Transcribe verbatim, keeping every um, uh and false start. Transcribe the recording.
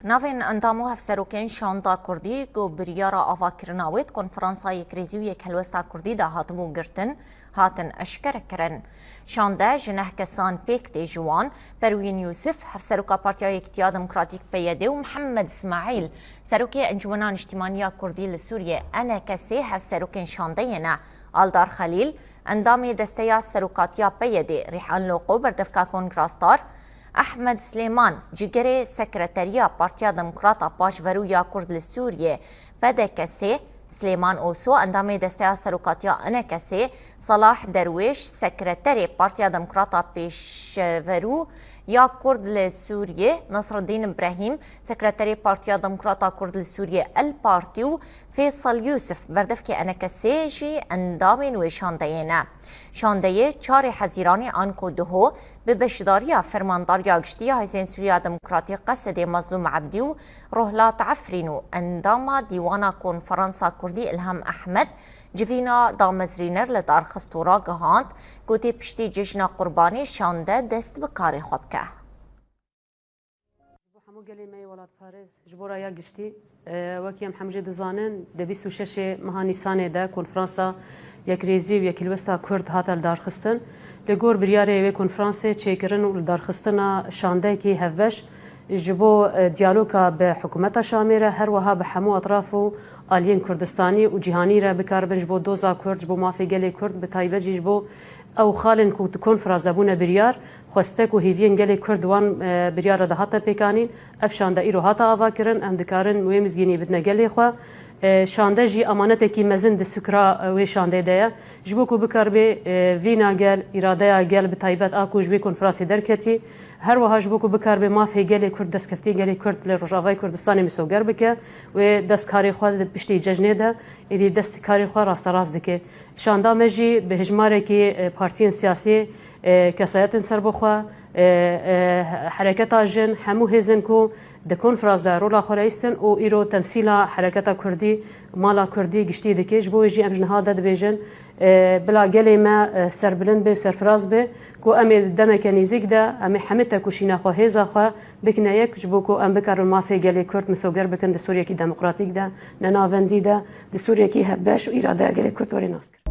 Navên endam û hevserokên Şanda Kurdî ku biryara avakirina wê di Konferansa Yekrêzî û Yekhelwesta Kurdî de hatibû girtin, hatin eşkere kirin. Şande ji neh kesan pêk tê, ji wan Perwîn Yûsif, Hevseroka Partiya Yekitiya Demokratîk P Y D û Mihemed Îsmaîl, Serokê Encûmena Niştîmaniya Kurdî li Sûriyê E N K S, hevserokên şandeyê ne. Aldar Xelîl, endamê Desteya Serokatiya P Y D, Rîhan Loqo, berdevka Kongra Star, Ehmed Silêman, cîgerê Sekreteriya Partiya Demokrata Paşverû ya Kurd li Sûriyê, P D K S, Silêman Oso, endamê Desteya Serokatiya E N K S, Salah Derwêş, Sekreterê Partiya Demokrata Pêşverû ya Kurd li Sûriyê, Nasreddîn Îbrahîm, Sekreterê Partiya Demokrata Kurd li Sûriyê, El Partî, û Fêsal Yûsif, berdevkê E N K S jî endamên wê şandeyê ne. Şandeyê çarê Hezîranê anku duho bi beşdariya Fermandariya Giştî ya Hêzên Sûriya Demokratîk Qesedê Mazlûm Ebdî û Rohlat Efrîn û endama Dîwana Konferansa Kurdî Îlham Ehmed civîna damezrîner li dar xist û ragihand ku tê piştî Cejna Qurbanê şande dest bi karê xwe bike. Ji bo hemû gelê me yê welatparêz, ji bo raya giştî, e, wekî em hemû jê dizanin, di bîst û şeş meha Nîsanê de Konferansa Yekrêzî û Yekîlwesta Kurd hate lidarxistin. Li gor biryarê wê konferansê çêkirin û lidarxistina şandeyekî hevbeş ji bo, e, diyaloga bi hikûmeta Şamê re, her wiha bi hemû etraf û aliyên Kurdistanî û cîhanî re bikaribin ji bo doza Kurd, ji bo mafê gelê Kurd, bi taybet jî ji bo ew xalên ku di konferans de bûne biryar, xwestek û hêviyên gelê Kurd di wan, e, biryar re de hate pêkanîn. Ev şande îro hate avakirin, em dikarin wê mizgînî bidine gelê xwe. E, şande jî emanetekî mezin di sukra, e, wê şandê de ye. Ji bo ku bikaribe, e, vîna gel, îradeya gel bi taybet a ku ji wê konferansê derketî, her wiha ji bo ku bikaribe mafê gelê Kurd, destkeftiyên gelê Kurd li Rojavayê Kurdistanê misoger bike, wê dest karê xwe di piştî cejnê de, êdî dest karê xwe rasterast dike. Şanda me jî bi hejmarekî, e, partiyên siyasî, e, kesayetên serbixwe, e, e, hereketa jin, hemû hêzên ku di konferans de rola xwe reyîstin û îro temsîla hereketa kurdî, mala kurdî giştî dike. Ji bo wê jî em ji niha de dibêjin, e, bila gelê me, e, serbilind be û serfiraz be, ku em ê demeke nêzîk de, em ê hemî tekoşîna xwe, hêza xwe bikine yek, ji bo ku em bikarin mafê gelê Kurd misoger bikin di Sûriyekî demokratîk de, nenavendî de, di Sûriyekî hevbeş û îradeya gelê Kurd were naskir.